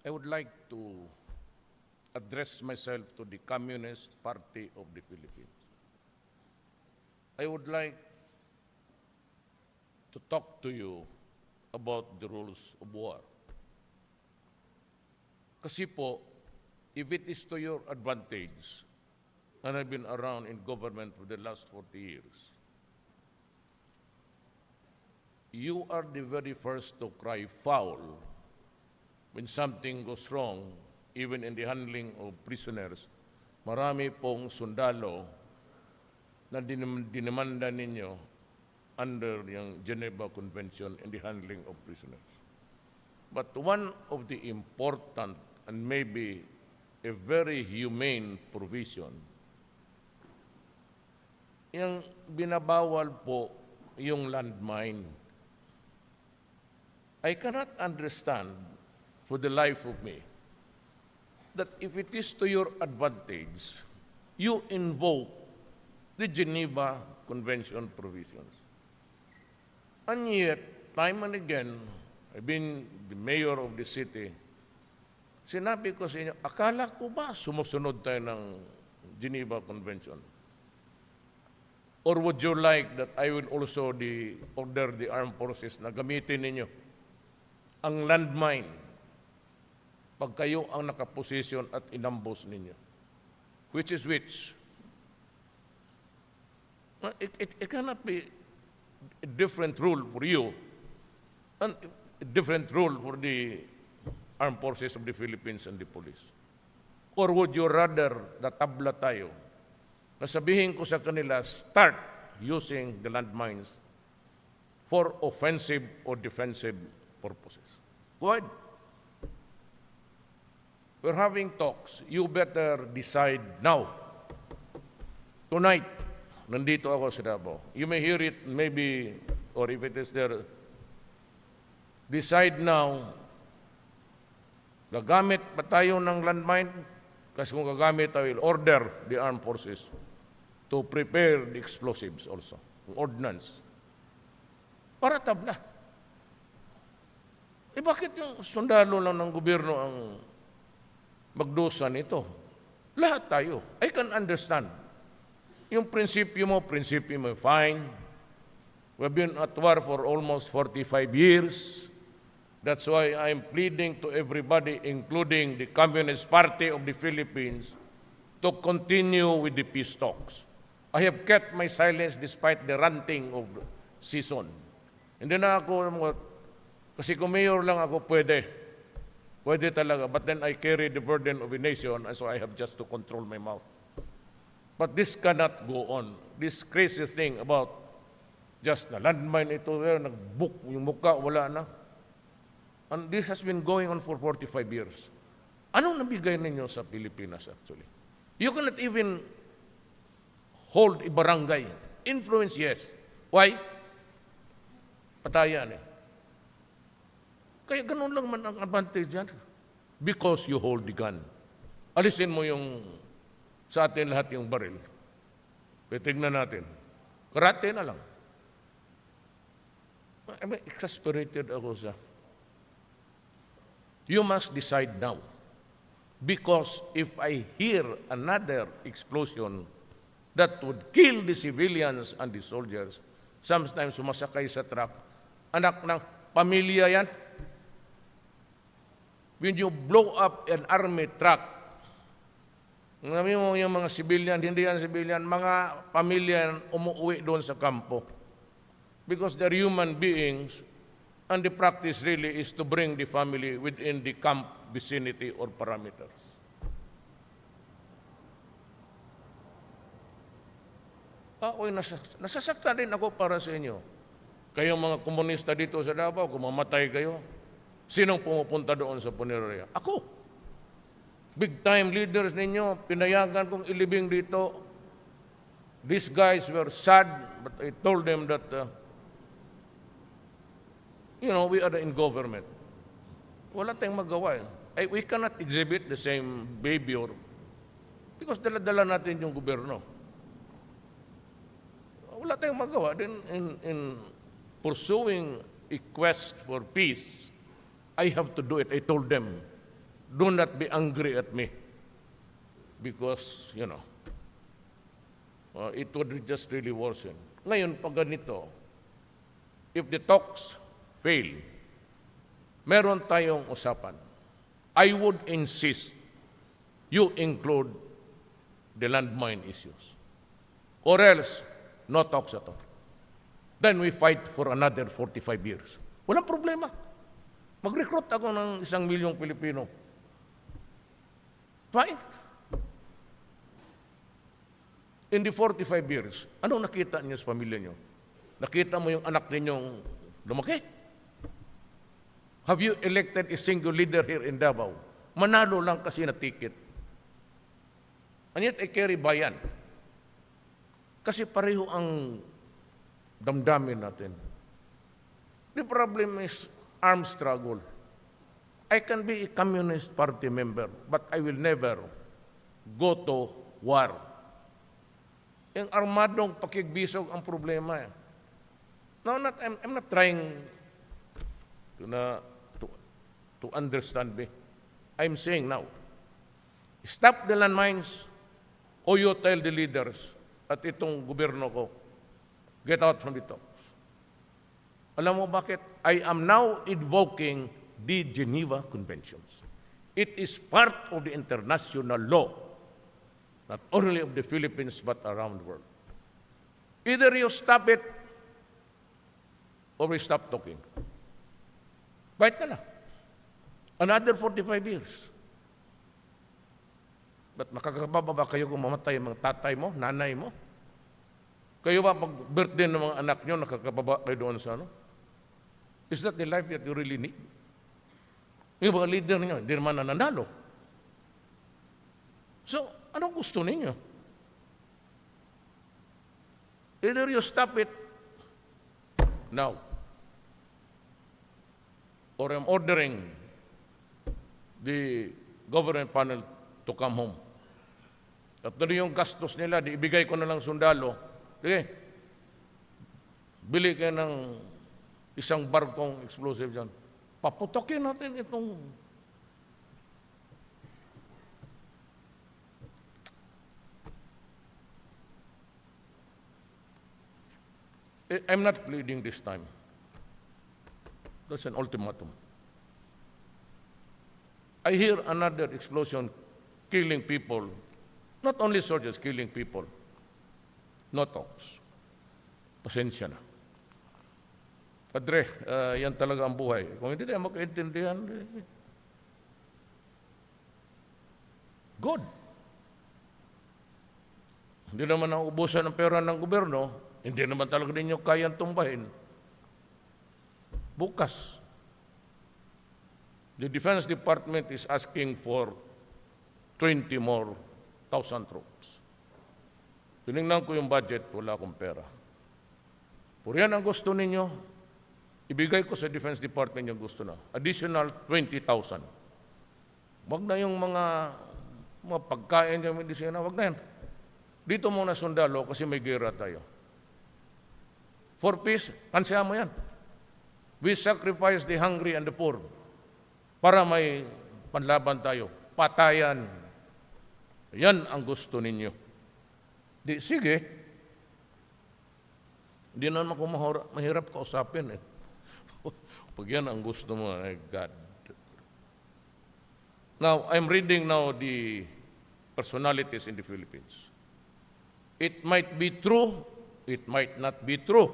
I would like to address myself to the Communist Party of the Philippines. I would like to talk to you about the rules of war. Kasi po, if it is to your advantage, and I've been around in government for the last 40 years, you are the very first to cry foul when something goes wrong, even in the handling of prisoners. Marami pong sundalo na dinimanda ninyo under yung Geneva Convention in the handling of prisoners. But one of the important and maybe a very humane provision, yung binabawal po yung landmine. I cannot understand for the life of me that if it is to your advantage, you invoke the Geneva Convention provisions. And yet, time and again, I've been the mayor of the city, sinabi ko sa inyo, akala ko ba sumusunod tayo ng Geneva Convention? Or would you like that I will also order the armed forces na gamitin ninyo ang landmine pag kayo ang nakaposisyon at inambos ninyo? Which is which? It cannot be a different rule for you and a different rule for the armed forces of the Philippines and the police. Or would you rather natabla tayo na sabihin ko sa kanila, start using the landmines for offensive or defensive purposes? Go ahead. We're having talks. You better decide now. Tonight, nandito ako sa Davao. You may hear it maybe, or if it is there, decide now, gagamit ba tayo ng landmine? Kasi kung gagamit, I will order the armed forces to prepare the explosives also, ordnance, para tabla. Bakit yung sundalo lang ng gobyerno ang magdusa nito? Lahat tayo. I can understand. Yung prinsipyo mo, fine. We've been at war for almost 45 years. That's why I'm pleading to everybody, including the Communist Party of the Philippines, to continue with the peace talks. I have kept my silence despite the ranting of season. Hindi na ako, kasi kung mayor lang ako, pwede talaga. But then I carry the burden of a nation, and so I have just to control my mouth. But this cannot go on. This crazy thing about just na landmine ito, nag-book, yung mukha, wala na. And this has been going on for 45 years. Anong nabigay ninyo sa Pilipinas actually? You cannot even hold a barangay. Influence, yes. Why? Patayan eh. Kaya ganun lang man ang advantage yan. Because you hold the gun. Alisin mo yung sa atin lahat yung baril. Tignan natin. Karate na lang. I'm exasperated ako sa. You must decide now. Because if I hear another explosion that would kill the civilians and the soldiers, sometimes sumasakay sa truck, anak ng pamilya yan. When you blow up an army truck, ngayon mo yung mga civilian, hindi yan civilian, mga pamilya umuwi doon sa kampo. Because they're human beings, and the practice really is to bring the family within the camp vicinity or parameters. Ako'y nasasaktan din ako para sa inyo. Kayong mga komunista dito sa Davao, kung mamatay kayo, sinong pumupunta doon sa punerarya? Ako. Big-time leaders ninyo, pinayagan kong ilibing dito. These guys were sad, but I told them that, we are in government. Wala tayong magawa. We cannot exhibit the same behavior because dala-dala natin yung gobyerno. Wala wala tayong magawa. Then in pursuing a quest for peace, I have to do it. I told them, do not be angry at me. Because, it would just really worsen. Ngayon, pag ganito, if the talks fail, meron tayong usapan. I would insist you include the landmine issues. Or else, no talks at all. Then we fight for another 45 years. Walang problema. Mag-recruit ako ng 1,000,000 Pilipino. Fine. In the 45 years, anong nakita niyo sa pamilya niyo? Nakita mo yung anak ninyong lumaki? Have you elected a single leader here in Davao? Manalo lang kasi na ticket. And yet, I carry bayan. Kasi pareho ang damdamin natin. The problem is armed struggle. I can be a Communist Party member, but I will never go to war. Yung armadong pakigbisog ang problema. No, I'm not trying to understand me. I'm saying now, stop the landmines o you tell the leaders at itong gobyerno ko, get out from the talks. Alam mo bakit? I am now invoking the Geneva Conventions. It is part of the international law, not only of the Philippines but around the world. Either you stop it or we stop talking. Fight na lang. Another 45 years. But makakababa ba kayo kung mamatay ang mga tatay mo, nanay mo? Kayo ba pag birthday ng mga anak nyo, nakakababa kayo doon sa ano? Is that the life that you really need? Yung mga leader ninyo, hindi naman nananalo. So, anong gusto ninyo? Either you stop it now, or I'm ordering the government panel to come home. At ano yung gastos nila, di ibigay ko na lang sundalo. Sige, bili kayo ng isang barkong explosive dyan. Paputokin natin itong I'm not pleading this time. That's an ultimatum. I hear another explosion killing people, not only soldiers killing people. No talks. Pasensya na. Padre, yan talaga ang buhay. Kung hindi tayo magkaintindihan, good. Hindi naman nauubusan ng pera ng gobyerno, hindi naman talaga ninyo kayang tumbahin. Bukas, the Defense Department is asking for 20 more thousand troops. Tinignan ko yung budget, wala akong pera. Puro yan ang gusto ninyo, ibigay ko sa Defense Department yung gusto na. Additional 20,000. Wag na yung mga pagkain yung medisina, wag na yan. Dito muna sundalo kasi may gera tayo. For peace, kansihan mo yan. We sacrifice the hungry and the poor para may panlaban tayo. Patayan. Yan ang gusto ninyo. Di, sige. Hindi naman ako mahirap kausapin eh. Pag yan ang gusto mo, my God. Now, I'm reading now the personalities in the Philippines. It might be true, it might not be true.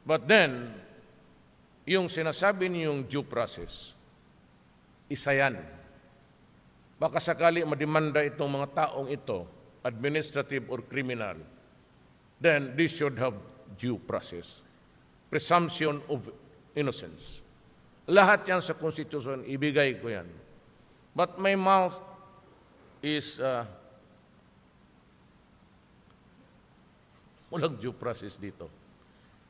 But then, yung sinasabi niyong due process, isa yan. Baka sakali mademanda itong mga taong ito, administrative or criminal, then this should have due process. Presumption of innocence. Lahat yan sa Constitution, ibigay ko yan. But my mouth is walang due process dito.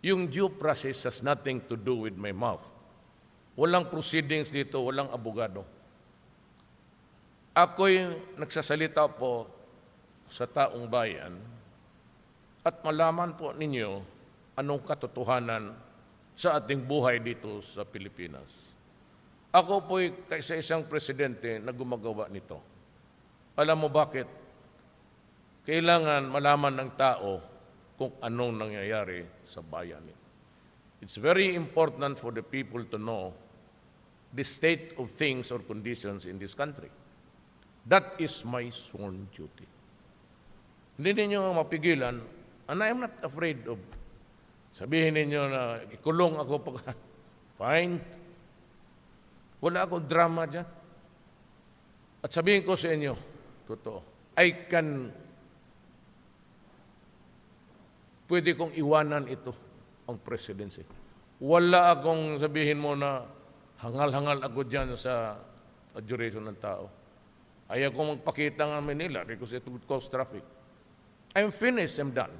Yung due process has nothing to do with my mouth. Walang proceedings dito, walang abogado. Ako'y nagsasalita po sa taong bayan at malaman po ninyo anong katotohanan sa ating buhay dito sa Pilipinas. Ako po'y kaisa isang presidente na gumagawa nito. Alam mo bakit? Kailangan malaman ng tao kung anong nangyayari sa bayan nito. It's very important for the people to know the state of things or conditions in this country. That is my sworn duty. Hindi ninyo mapigilan, and I am not afraid of sabihin ninyo na ikulong ako pag fine. Wala akong drama dyan. At sabihin ko sa inyo, totoo, pwede kong iwanan ito, ang presidency. Wala akong sabihin mo na hangal-hangal ako dyan sa duration ng tao. Ayaw kong magpakita ng Manila because it would cause traffic. I'm finished, I'm done.